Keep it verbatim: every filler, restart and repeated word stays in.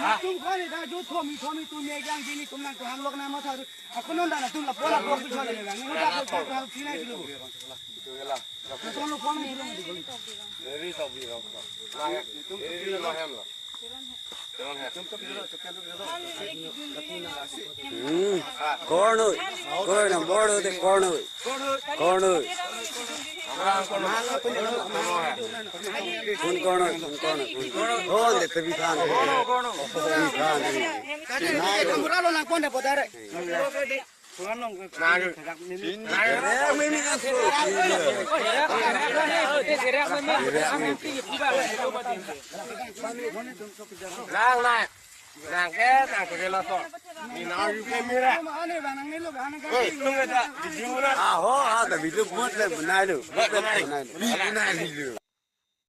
Nitum khan da jo thomi thomi tum ye jang jini tum nang ko hanglok na ma tharu. Ako non da na tum lapu lapu tu chole nang. Ni da ko ko hal china dulu. Eri sobi ro. Eri mahem lo. Hmm. Kornoi. Kornoi, bor de kornoi. Kornoi. Kun kornoi, kun kornoi, kun kornoi. Hon de tebi than. Tebi than. Nai kamura lo nang pon de bodare. Lang, lang. Lang ke, lang ke lo so. Ni na yu ke mira. Oi, tung ke ta, di jura. Aho, ah, ta video buat le, benai lo. Benai lo. Benai lo.